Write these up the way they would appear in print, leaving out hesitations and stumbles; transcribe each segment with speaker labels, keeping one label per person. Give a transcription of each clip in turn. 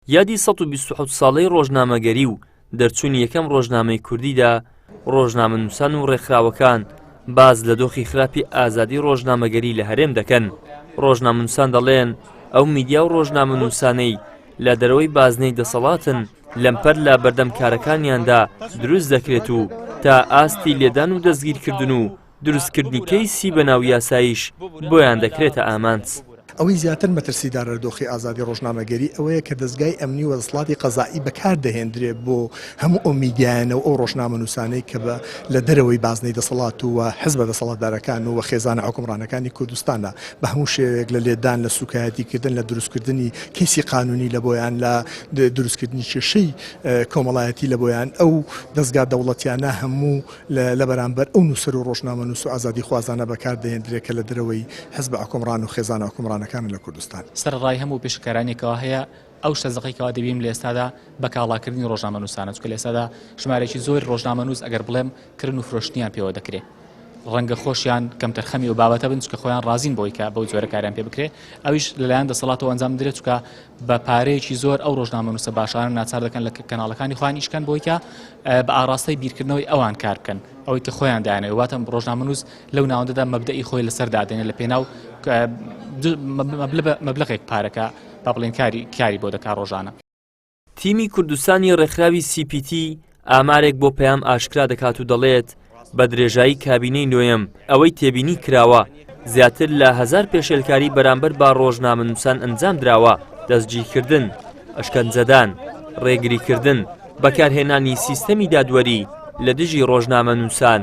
Speaker 1: یادی 127 ساڵەی ڕۆژنامەگەری و دەرچوونی یەکەم ڕۆژنامەی کوردیدا، ڕۆژنامەنووسان و ڕێکخراوەکان باس لە دۆخی خراپی ئازادی ڕۆژنامەگەری لە هەرێم دەکەن. ڕۆژنامەنووسان دەڵێن، ئەو میدیا و ڕۆژنامەنووسانەی لە دەرەوەی بازنەی دەسەڵاتن، لەمپەر لە بەردەم کارەکانیاندا دروست دەکرێت و تا ئاستی لێدان و دەستگیرکردن و دروستکردنی کەیسی بەناو یاساییش بۆیان دەکرێتە ئامانج.
Speaker 2: ئەوەی زیاتر مەترسیدارە لە دۆخی ئازادی ڕۆژنامەگەری ئەوەیە کە دەزگای ئەمنی و دەسەڵاتی قەزائی بەکار دەهێندرێ بۆ هەموو ئەو میدیایانە و ئەو ڕۆژنامەنووسانەی کە بە لە دەرەوەی بازنەی دەسەڵات و حزبە دەسەڵاتدارەکان و خێزانە حوکمڕانەکانی کوردستانە بە هەموو شێوەیەک لە لێدان لە سوکایەتیکردن لە دروستکردنی کەیسی قانونی لە بۆیان لە دروستکردنی کێشەی کۆمەڵایەتی لە بۆیان ئەو دەزگا دەوڵەتیانە هەموو لە بەرامبەر ئەو نووسەر و ڕۆژنامەنووس و ئازادیخوازانە بەکار دەهێندرێت کە لە دەرەوەی حزبە حوکمڕان و خێزانە حوکمڕانەکانن لە کوردستان.
Speaker 3: سەرەڕای هەموو پێشکارانێک کەوا هەیە، ئەو شتە زەقەی کەوا دەبینم لە ئێستادا بە کاڵاکردنی ڕۆژنامەنووسانە، چونکە لە ئێستادا ژمارەیەکی زۆری ڕۆژنامەنووس ئەگەر بڵێم کڕین و فرۆشتنیان پێوە دەکرێ. ڕەنگە خۆشیان کەمتەرخەمی ئەو بابەتە بن چونکە خۆیان ڕازین بەوەی کە بەو جۆرە کاریان پێ بکرێ، ئەویش لەلایەن دەسەڵاتەوە ئەنجام بدرێت چونکە بە پارەیەکی زۆر ئەو ڕۆژنامەنووسە باشانە ناچار دەکەن لە کەناڵەکانی خۆیان ئیش کەن بۆی کە بە ئاڕاستەی بیرکردنەوەی ئەوان کار بکەن ئەوەی کە خۆیان دایانەوە واتە ڕۆژنامەنووس لەو ناوەندەدا مەبدەئی خۆی لەسەر دادێنێ لە پێناو مەبلەغێک پارەکە با بڵێن کاری کاری بۆ دەکا ڕۆژانە.
Speaker 1: تیمی کوردستانی ڕێکخراوی سی پی تی ئامارێک بۆ پەیام ئاشکرا دەکات و دەڵێت، بە درێژایی کابینەی نۆیەم ئەوەی تێبینی کراوە زیاتر لە هەزار پێشێلکاری بەرامبەر بە ڕۆژنامەنووسان ئەنجام دراوە، دەستگیرکردن، ئەشکەنجەدان، ڕێگریکردن، بەکارهێنانی سیستەمی دادوەری لە دژی ڕۆژنامەنووسان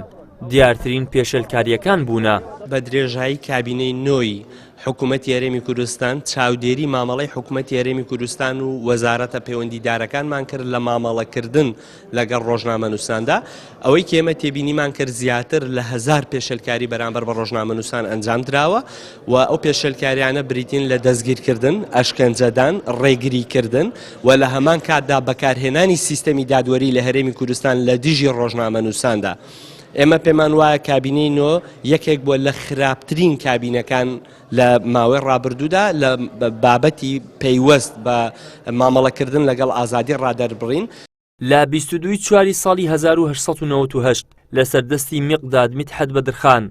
Speaker 1: دیارترین پێشێلکارییەکان بوونە.
Speaker 4: بە درێژایی کابینەی نۆی حکومەتی هەرێمی کوردستان چاودێری مامەڵەی حکومەتی هەرێمی کوردستان و وەزارەتە پەیوەندیدارەکانمان کرد لە مامەڵەکردن لەگەڵ ڕۆژنامەنووساندا، ئەوەی کە ئێمە تێبینیمان کرد زیاتر لە هەزار پێشێلکاری بەرامبەر بە ڕۆژنامەنووسان ئەنجام دراوە و ئەو پێشێلکاریانە بریتین لە دەستگیرکردن، ئەشکەنجەدان، ڕێگریکردن و لە هەمان کاتدا بەکارهێنانی سیستەمی دادوەری لە هەرێمی کوردستان لە دژی ڕۆژنامەنووساندا. ئێمە پێمان وایە کابینەی نۆ یەکێک بووە لە خراپترین کابینەکان لە ماوەی ڕابردوودا لە بابەتی پەیوەست بە مامەڵەکردن لەگەڵ ئازادی ڕادەربڕین.
Speaker 1: لە 22 ی چواری ساڵی 1898 لەسەر دەستی میقداد میدحەت بەدرخان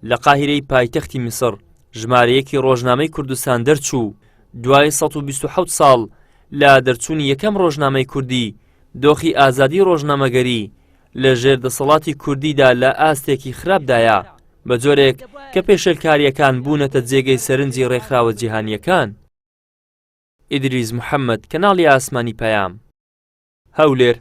Speaker 1: لە قاهیرەی پایتەختی میسڕ ژمارە یەکی ڕۆژنامەی کوردستان دەرچوو، دوای 127 ساڵ لە دەرچوونی یەکەم ڕۆژنامەی کوردی دۆخی ئازادی ڕۆژنامەگەری لە ژێر دەسەڵاتی کوردیدا لە ئاستێکی خراپدایە، بە جۆرێک کە پێشێلکارییەکان بوونەتە جێگەی سەرنجی ڕێکخراوە جیهانییەکان. ئیدریس محەمەد، کەناڵی ئاسمانی پەیام، هەولێر.